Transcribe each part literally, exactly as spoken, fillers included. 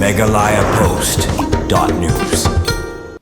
Meghalaya Post dot news.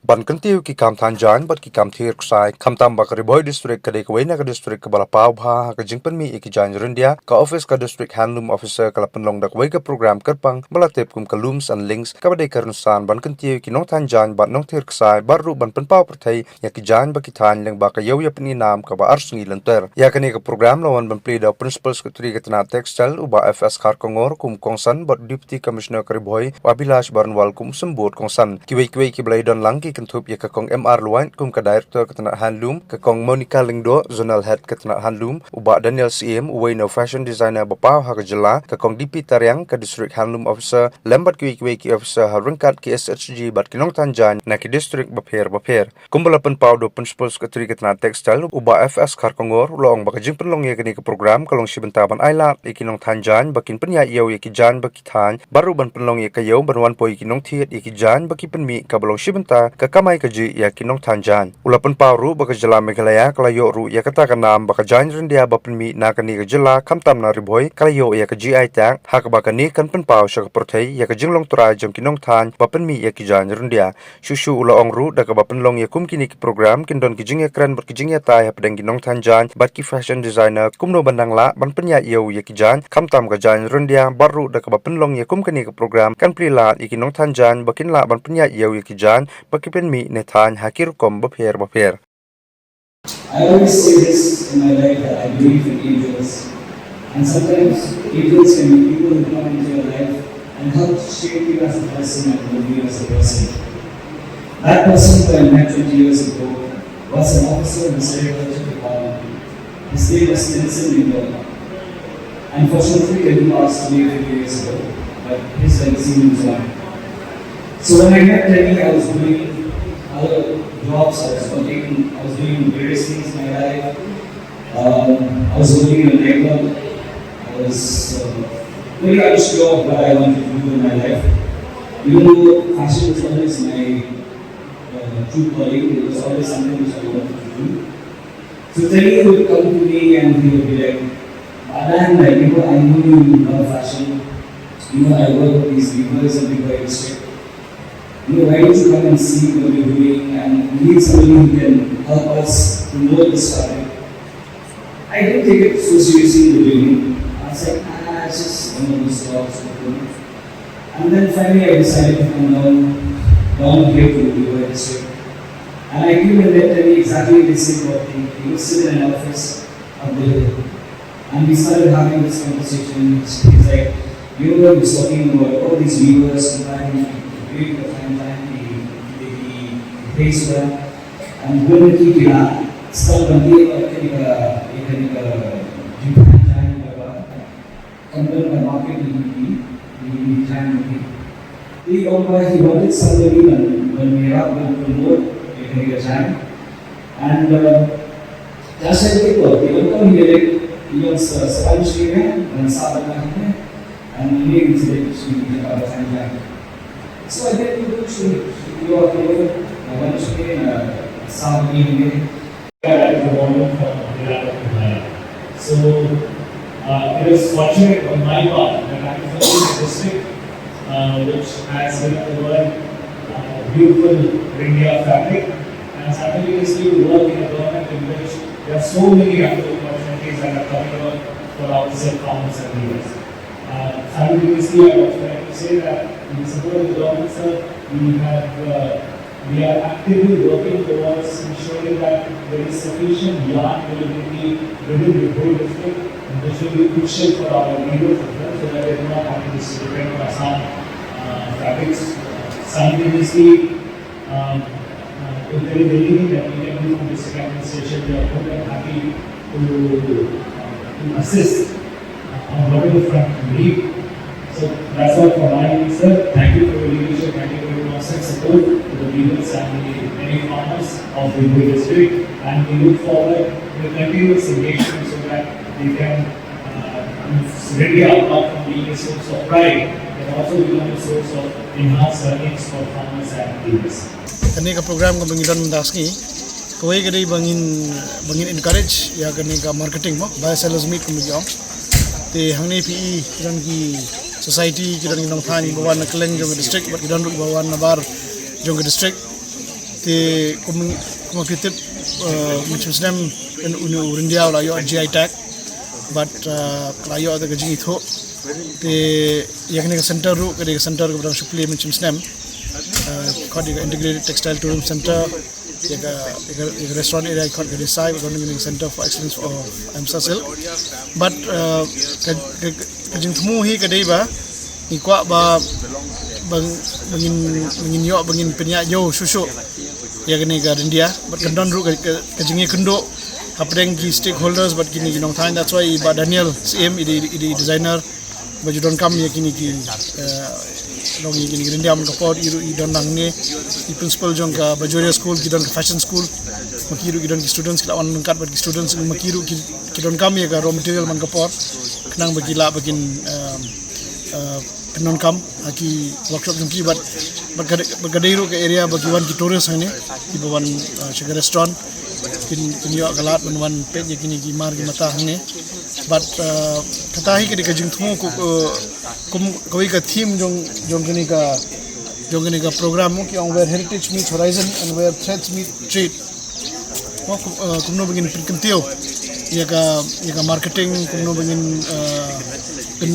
Ban kyntiew ki kam than jaiñ bad ki kam thied ksai, khamtam ba ka Ri Bhoi District ka dei kawei na ka district kaba la paw bha ha ka jingpynmih ïa ki jaiñ ryndia, ka office ka District Handloom Officer ka la pynlong da kawei ka program kyrpang ba la tip kum ka Looms and Links, kaba dei ka rynsan ban kyntiew ïa ki nongthan jaiñ bad nongthied ksai, bad ruh ban pynpaw pyrthei ïa ki jaiñ ba ki than lyngba ka ïew ïapyni nam kaba ar sngi lynter. Ïa kane ka program la wan ban plie da u Principal Secretary ka tnat Textile, u Bah F S Kharkongor, kum u kongsan bad u Deputy Commissioner ka Ri Bhoi, u Abhilash Baranwal, kum u symbud kongsan. Kiwei kiwei kiba la ïadon lang ki kynthup ïa ka Kong M R Lwait kum ka Director ka tnat Handloom, ka Kong Monica Lyngdoh, Zonal Head ka tnat Handloom, u Bah Daniel Syiem, uwei na u fashion designer ba paw ha ka jylla, ka Kong D P Tariang, ka District Handloom Officer, lem bad kiwei kiwei ki officer ha ryngkat ki S H G bad ki nongthan jaiñ na ki district bapher bapher. Kumba la pynpaw da u Principal Secretary ka tnat Textile, u Bah F S Kharkongor, u la ong ba ka jingpynlong ïa kane ka program ka long shi bynta ban ailad ïa ki nongthan jaiñ ba kin pynïaid ïew ïa ki jaiñ ba ki than, bad ruh ban pynlong ïa ka ïew ban wan poi ïa ki nongthied ïa ki jaiñ ba ki pynmih, kaba long shi bynta ka kamai kajih ïa ki nongthan jaiñ. U la pynpaw ruh ba ka jylla Meghalaya ka la ïoh ruh ïa kata ka nam ba ka jaiñ ryndia ba pynmih na kane ka jylla, khamtam na Ri Bhoi, ka la ïoh ïa ka G I tag, ha kaba kane kan pynpaw sha ka pyrthei ïa ka jinglong trai jong ki nongthan ba pynmih ïa ki jaiñ ryndia. Shuh shuh u la ong ruh, da kaba pynlong ïa kum kine ki program, kin don ki jingïakren bad ki jingïatai hapdeng ki nongthan jaiñ bad ki fashion designer, kumno ban nang lah ban pynïaid ïew ïa ki jaiñ, khamtam ka jaiñ ryndia, bad ruh da kaba pynlong ïa kum kine ki program kan plie lad ïa ki nongthan jaiñ ba kin lah ban pynïaid ïew ïa ki jaiñ ba ki pynmih ne than ha ki rukom bapher bapher. I always say this in my life, that I believe in angels. And sometimes angels can be people who come into your life and help shape you as a person and mold you as a person. That person who I met twenty years ago was an officer in the Sericulture Department. His name was Nelson Lyngdoh. Unfortunately, he passed away a few years ago, but his legacy lives on. So when I met Tenny, I was doing other jobs, I was working, I was doing various things in my life. Um, I was working in a nightclub. I was uh, very unsure of what I wanted to do in my life. Even though fashion was always my uh, true calling, it was always something which I wanted to do. So Tenny would come to me and he would be like, "Madan, like, you know, I know you love fashion. You know, I work with these weavers in the Bhoi district. You know, why don't you come and see what we're doing? And we need somebody who can help us promote this fabric." I didn't take it so seriously in the beginning. I was like, "Ah, it's just one of those jobs." And then finally I decided to come down, down here to the Bhoi district. And I came and met Tenny exactly the same thing. He was sitting in an office up there. And we started having this conversation. He's like, "You know, he was talking about all these weavers, and why he created the fine line, he, he, he pays well." And when he came out, start on the, uh, uh, Japan, and then the market will be, will be time. He, he wanted somebody when, when we are going to promote a time. And uh, that's why people, they don't come here, they don't uh, Saban Shri, and Saban, and we need to be the other time. So I think people should, you are here, I want to say, uh, Saban, that is the volume from Virat Kumar. So, uh, it is fortunate on my part that I am from a district uh, which has been over uh, beautiful Rindia fabric, and simultaneously we work in a government in which there are so many ample opportunities that are coming up for our farmers and leaders. Uh, simultaneously, I would also like to say that in the support of the government, sir, we have uh, we are actively working towards ensuring that there is sufficient yarn availability within the whole district, and this will be crucial for our weavers as well, so that they do not have to depend on Assam uh, fabrics. Simultaneously, um, uh, if there is anything that we can do from district administration, we are more than happy to, uh, to assist on whatever front you need. So that's all for my end, sir. Thank you for your leadership, thank you for your constant support to the weavers and the many farmers of the Bhoi district. And we look forward to a continuous engagement so that we can uh, really, apart from being a source of pride, can also become a source of enhanced earnings for farmers and weavers. Kane ka program kaba ngi don mynta ka sngi, kawei ka dei ba ngin, ba ngin encourage ïa kane ka marketing mo, buyers sellers meet kumba ngi ong. Te hangne phi i ki don ki society, ki don ki nongthaiñ ba wan na kylleng jong ka district bad ki don ruh ba wan nabar jong ka district. Te kum, kumba phi tip, eh, mynshem snem, yn, une u ryndia u la ïoh GI tag bad, eh, ka la ïoh da ka jingithuh. Te ïa kane ka center ruh ka dei ka center kaba dang shu plie mynshem snem. Eh, khot ïa ka Integrated Textile Tourism Center, ïa ka, ïa ka, ïa ka restaurant area khot ka Desai, bad ka Center for Excellence of AMSA Silk. Bad, eh, ka, ka, ka jingthmu hi ka dei ba ngi kwah ba, ba, ba ngin, ba ngin ïoh, ba ngin pynïaid ïew shuh shuh ïa kane ka ryndia. Bad kan don ruh ka, ka, ka jingïakynduh hapdeng ki stakeholders bad kine ki nongthaiñ. That's why i Bah Daniel Syiem, i dei, i dei designer ba ju donkam ïa kine ki, eh, long ïa kine ki ryndia man ka por, i ruh i don lang ne, i principal jong ka Bajoria School, ki don ka fashion school. Ma ki ruh ki don ki students, ki la wan ryngkat bad ki students, ma ki ruh ki, ki donkam ïa ka raw material man ka por khnang ba ki lah ba kin, eh, eh, pyndonkam ha ki workshop jong ki. Bad, bad ka, bad ka dei ruh ka area ba ki wan ki tourist hangne, kiba wan, eh, sha ka restaurant, kin, kin ïoh ka lad ban wan peit ïa kine ki mar ki mata hangne. Bad, eh, kata hi ka dei ka jingthmu, ku, eh, kum kawei ka theme jong, jong kane ka, jong kane ka program, ki ong where heritage meets horizon and where threads meet trade. Mo, kum, eh, kumno ba ngin pynkyntiew ïa ka, ïa ka marketing, kumno ba ngin, eh, pyn,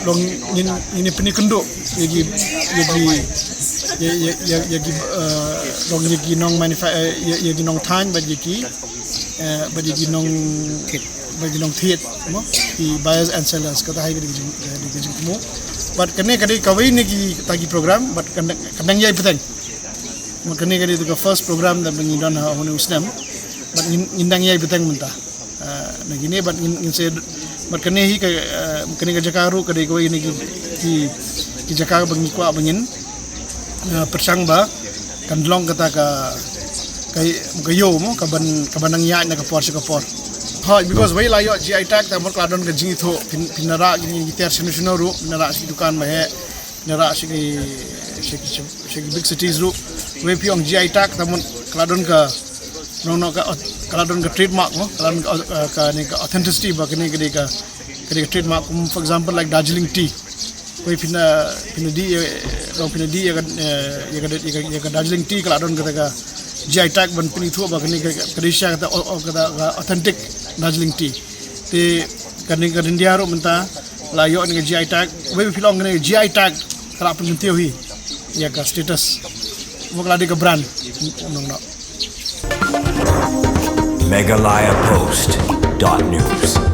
long ngin, ngin pynïakynduh ïa ki, ïa ki, ïa, ïa, ïa, ïa ki, eh, long ïa ki nong manufa-, eh, ïa, ïa ki nongthaiñ bad ïa ki, eh, bad ïa ki nong, bad ïa ki nongthied, mo, ki buyers and sellers, kata hi ka dei ka jing, ka dei ka jingthmu. Bad kane ka dei kawei na kita ki program, bad kan, kan dang ïai bteng. Bad kane ka dei ka first program da ba ngi don ha une u snem. Bad ngin, ngin dang ïai bteng mynta. Ah, na kine bad ngin, ngin sa, bad kane hi ka, ah, kane ka jaka ruh ka dei kawei na ki, ki, ki jaka ba ngi kwah ba ngin, ah, pyrshang ba kan long kata ka, ka, ka ïew mo, kaban, kaban nang ïaid na ka por sha ka por. Hooid, because wei la ïoh GI tag, te mut ka la don ka jingithuh, phin, phin da rah kine ki tiar shano shano ruh, phin da rah sha ki dukan ba heh, phin da rah sha ki, sha ki, sha ki big cities ruh. Wei phi ong GI tag, te mut ka la don ka, no, no, ka, ka la don ka trademark mo, ka la don ka, ka, ne ka authenticity ba kane ka dei ka, ka dei ka trademark, kum, for example, like Darjeeling tea. Wei phin da, phin da dih, eh, long phin da dih ïa ka, eh, ïa ka, ïa ka, ïa ka Darjeeling tea ka la don kata ka GI tag ban pynithuh ba kane ka, ka dei shisha kata, o, o, kata ka authentic Darjeeling tea. Te kane ka ryndia ruh mynta la ïoh ne ka GI tag. Wei phi long kane ka GI tag ka la pynkyntiew hi ïa ka status. Mo ka la dei ka brand. Nong no. Meghalaya Post dot news.